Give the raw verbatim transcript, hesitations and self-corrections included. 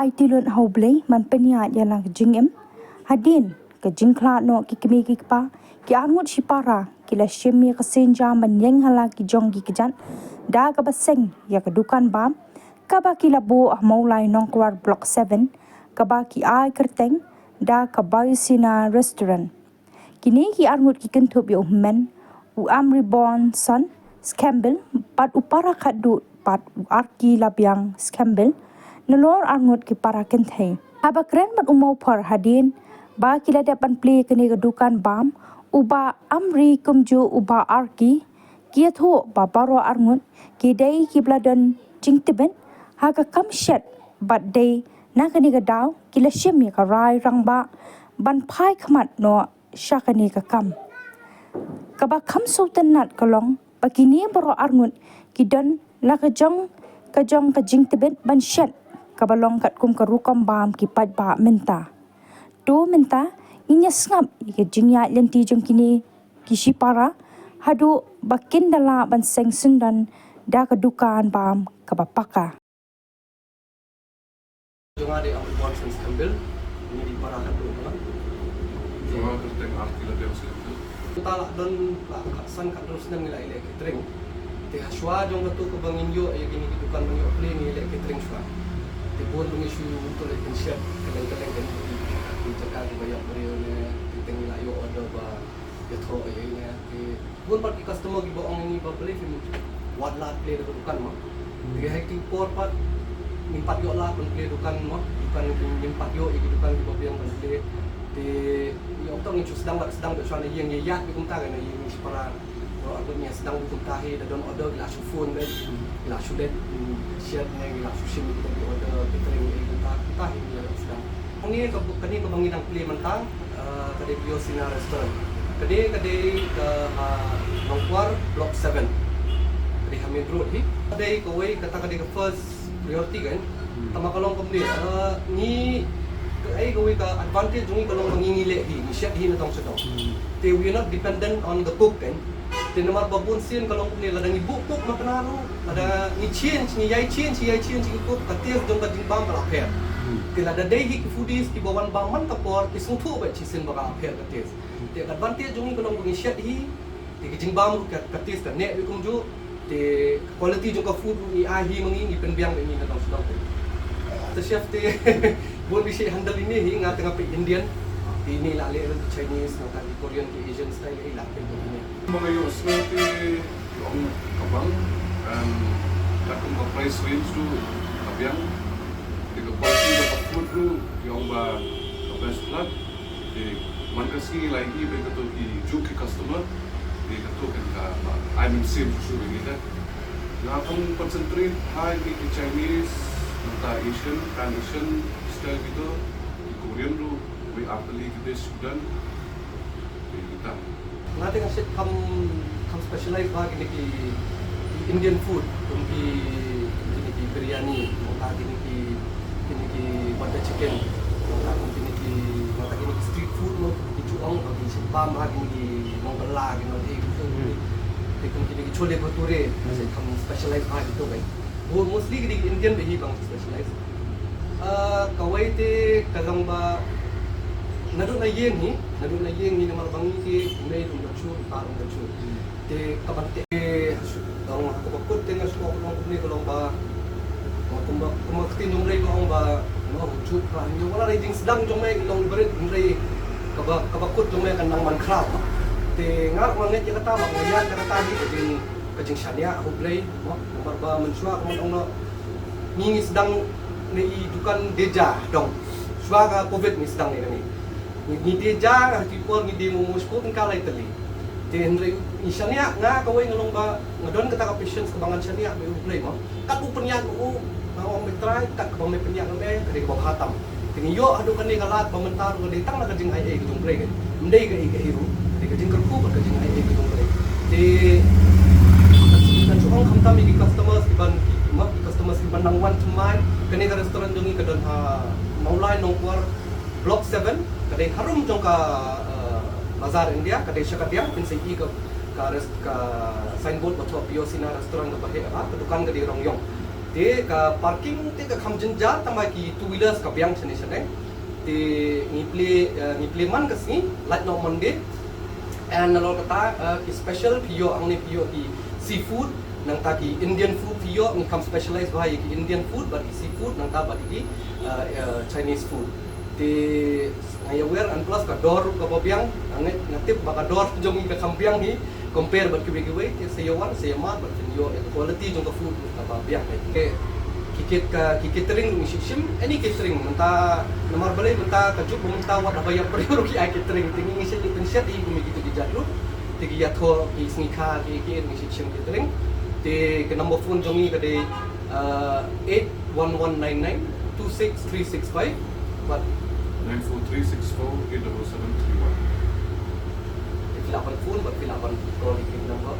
Ai ti lut ha U Blei ban pynïaid ïa la ka jingim. Hadien ka jingkhlad noh ki kmie ki kpa, ki arngut shipara ki la shim ïa ka sienjam ban ïeng ha la ki jong ki kjat da kaba seng ïa ka dukan bam kaba ki la buh ha Mawlai Nongkwar Block seven, kaba ki ai kyrteng da ka Biosina Restaurant. Kine ki arngut ki kynthup ïa u hynmen, u Amribon Son Skembil, bad u para khadduh pat u Arki Labiang Skembil, nalor arngut ki para kynthei. Haba kren bad u mawphor hadien ba ki la dep ban plie kane ka dukan bam, u Bah Amri kumjuh u Bah Arki, ki ïathuh ba baroh arngut ki dei kiba la don jingtbit ha ka kam shet, bad dei na kane ka daw ki la shim ïa ka rai rangbah ban phai khmat noh sha kane ka kam. Kaba kham sngewtynnat ka long ba kine baroh arngut ki don la ka jong ka jong ka jingtbit ban shet, kaba long katkum ka rukom bam ki paidbah mynta. To mynta ngin ïa sngap ïa ka jingïaid lynti jong kine ki shipara haduh ba kin da lah ban seng syndon da ka dukan bam kaba paka. Jong nga dei Amribon Son Skembil, ngi dei para khadduh, ha? Jong nga kyrteng Arki Labiang Skembil. Mynta la don la khatsan khathynriew snem ngi la ïaleh catering. Te ha shuwa jong kato kaba ngin ïoh ïa kine ki dukan ban ïoh plie ngi ïaleh catering shuwa. Te bun ba ngi shu ïoh to leh kynshet kylleng kylleng kine ki jaka kiba ïap briew ne, te teng ngi la ïoh order ba ïathoh ïa ine. Te bun pat ki customer kiba ong ïa ngi ba balei phim wad lad plie da ka dukan mo. Te ha kine ki por pat ngim pat ïoh lad ban plie dukan mo, dukan ngim pat ïoh ïa ki dukan kiba biang ban plie. Te ïa okto ngin shu sdang bad sdang bad shuwa na ïing, ïa ïaid bad kumta ka na ïing shipara. Baroh arngut ngi sdang bad kumta hi, da don order ngi la shu phone bad ngi la shu leit shet ne ngi la shu shim ïa kita ki order catering ïa kumta, kumta hi ngi la sdang. Kane ka, kane kaba ngi dang plie mynta, ah, ka dei Biosina Restaurant. Kane ka dei ka, ah, Nongkwar Block seven. Ka dei ha main road hi. Ka dei kawei kata ka dei ka first priority kan. Hmm. Tangba ka long kumne, ah, ngi, kaei kawei ka advantage jong ngi ka long ba ngi ngi leh hi, ngi shet hi na dong sha dong. Hmm. Te we are not dependent on the cook kan. Te namar ba bun sien ka long kumne, lada ngi buh cook na kane ruh, lada ngi change, ngi ïai change, ngi ïai change ngi cook, ka taste jong ka jingbam ka la pher. Hmm. Te lada dei hi ki foodies kiba wan bam man ka por, ki sngewthuh bad shisien ba ka la pher ka taste. Hmm. Te ka advantage jong ngi ka long ba ngi shet hi, te ka jingbam ruh ka, ka taste ka neh bad kumjuh, te ka quality jong ka food ruh ngi ai hi ma ngi, ngi pynbiang bad ngi na dong sdang te. Te chef te bun ba shu handle ine hi, nga te nga peit Indian, te ine la leh ruh Chinese, nangta ki Korean, ki Asian style hi la peit ine. Ba nga ïohsngew te ki ong ka bang, em, katkum ka price range ruh ka biang, te ka quality jong ka food ruh ki ong ba ka best lad. Te man ka sngi la ïohi ba kato ki juh ki customer, te kato kan ka ba ai mynsiem shuh shuh ïa ngi te. Nga kham concentrate ha ïa ki Chinese, nangta Asian, Pan Asian style kito, ki Korean ruh, wei ar tylli ki dish ki don. Te kita. Nga te nga shait kham, kham specialize bha kine ki Indian food, kum ki, kine ki biryani, nangta kine ki, kine ki butter chicken, nangta kum kine ki, nangta kine ki street food mo, ki ju ong ba ki shait bam bha kine ki nong bylla, ki nong ei, ki, ki, kum kine ki chole bhature, nga shait kham specialize bha kito kai. Mostly kine ki Indian bha hi ba nga specialize. Ah, kawei te ka long ba naduh na ïing hi, naduh na ïing hi namar ba ngi te mei ruh da shu, pa ruh da shu. Te ka ban te, dang ha kaba kut te nga shu ong kumne ka long ba, kumba, kumba ka ktien jong Blei ka ong ba, no, ju ka hynñiew wala re jingsdang jong me long barit, hynrei kaba, kaba kut jong me kan nang man khraw. Te nga ruh nga ngeit ïa kata ba nga ïaid ïa kata hi ka jing, ka jingshaniah ha U Blei, mo, namar ba mynshuwa ka mut ong no, ngi ngi sdang ne i dukan Deja dong. Shuwa ka covid ngi sdang ne kane. Ngi, ngi Deja ha ki por ngi die momo shuh tyngka lai tylli. Te hynrei ngi shaniah, nga kawei nga long ba nga don kata ka patience kaba ngan shaniah bad U Blei mo. Kat u pynïaid u, nga ong me Trai, kat kaba me pynïaid me, ka dei kaba bha tam. Te ngi ïoh haduh kane ka lad ba mynta ruh ka dei tang na ka jingai ei ka jong U Blei ka. Ym dei ka ei ka ei ruh, ka dei ka jingkyrkhu bad ka jingai ei ka jong U Blei. Te ngan shu ong khamtam ïa ki customers kiban, ki, ki customers kiban nang wan thymmai. Kane ka restaurant jong ngi ka don ha Mawlai Nongkwar Block seven, ka dei harum jong ka, eh, Bazar India, ka dei sha kadiang, phin sa ïohi ka, ka rest-, ka signboard ba thoh Biosina Restaurant kaba heh bha, ka dukan ka dei rong ïong. Te ka parking te ka kham jynjar tang ba ki two wheelers ka biang shane shane. Te ngi plie, eh, ngi plie man ka sngi, lait noh Monday. And nalor kata, eh, ki special phi ïoh hangne, phi ïoh ki seafood, nangta ki Indian food phi ïoh, ngi kham specialize bha ïa ki Indian food bad ki seafood, nangta bad ki, eh, eh, Chinese food. Te nga ïa wer, and plus ka dor kaba biang, nga, nga tip ba ka dor jong ngi ka kham biang hi compare bad kiwei kiwei. Te sa ïa wan, sa ïa mad bad phin ïoh ïa ka quality jong ka food kaba biang hi. Te ki kit ka, ki catering ruh ngi shim, any catering mynta, namar balei mynta ka juk ba mynta wat haba ïa briew ruh ki ai catering. Te ngi shait pynshet ïa kito ki jait lut. Te ki ïathoh ki sngi kha ki, ki ngi shim catering. Te ka number phone jong ngi ka dei, uh, eight one one nine nine two six three six five. Bad nine four three six four eight double seven three one. Te phi lah ban phone bad phi lah ban call ïa ki number.